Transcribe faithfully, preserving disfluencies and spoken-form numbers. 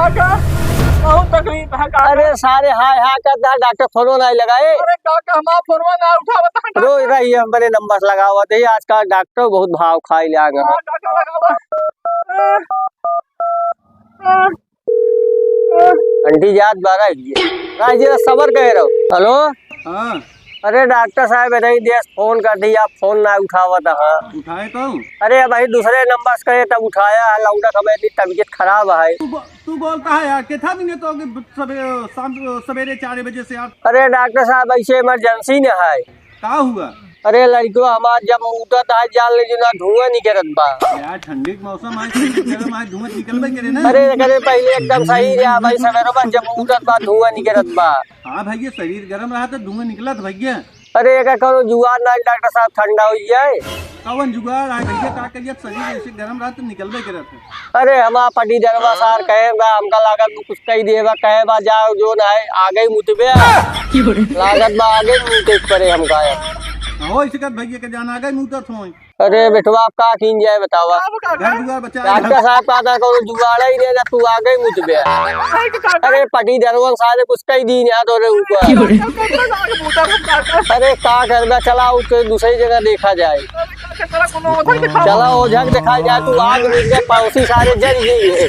काका, बहुत तकलीफ है काका। अरे सारे हाय हाय करता है, डॉक्टर फोनो नाहीं लगाए। अरे काका, हमार फोनवा ना उठावत है काका। रो रही है, हमरे नंबर लगावत है, आजकल डॉक्टर बहुत भाव खाई लाग है। हाँ काका, लगावा। आंटी जात बारा ही है। राज जरा सबर कहे रहो। हेलो। हाँ। अरे डॉक्टर साहब, इतनी देर फोन कर दी, आप फोन ना उठावत है। उठाए तो? अरे भाई, दूसरे नंबर से करे तब उठाया है, लौड़ा का मेरी तबीयत खराब है। तू बो-, तू बोलता है यार, कितना दिन है तो कि सवे-, शाम, सवेरे चार बजे से यार। अरे डॉक्टर साहब, ऐसे इमरजेंसी न है। का हुआ? अरे लड़कवा हमार जब मूतत है, जान ले जो ना धुआं निकरत बा। यार ठंडी के मौसम है, शरीर गरम है, धुआं निकलबे करे ना। अरे करे पहले एकदम सही रहा भाई, सवेरे बा जब मूतत बा धुआं निकरत बा। हाँ भाई, ये शरीर गरम रहा तो धुआं निकलत भैया। अरे एका करो जुगाड़ ना डॉक्टर साहब, ठंडा हो जाए। कौन जुगाड़ है भैया, का करिए, शरीर ऐसे गरम रहा तो निकलबे करत है। अरे हमार पटीदरवा सार कहे बा, हमका लागत बा कुछ कही दे बा, कहे बा जाओ जो ना है, आगे ही मुतबे। लागत बा आगे ही मुते परे हमका है। हो इसे कर भैया के जाना आगे ही मुतत होई। अरे बेटवा, आप का कीन जाए बतावा? घर दुआर बचा डॉक्टर साहब का था, कौनो जुगाड़ ही नहीं ना, तू आगे ही मुतबे। अरे पटीदरवन सारे कुछ कही दी ना तोरे ऊपर। अरे का करबा, चला उसके दूसरी जगह देखा जाए। चला ओझा के देखा जाए, तू आग में पड़ोसी सारे जल गई है।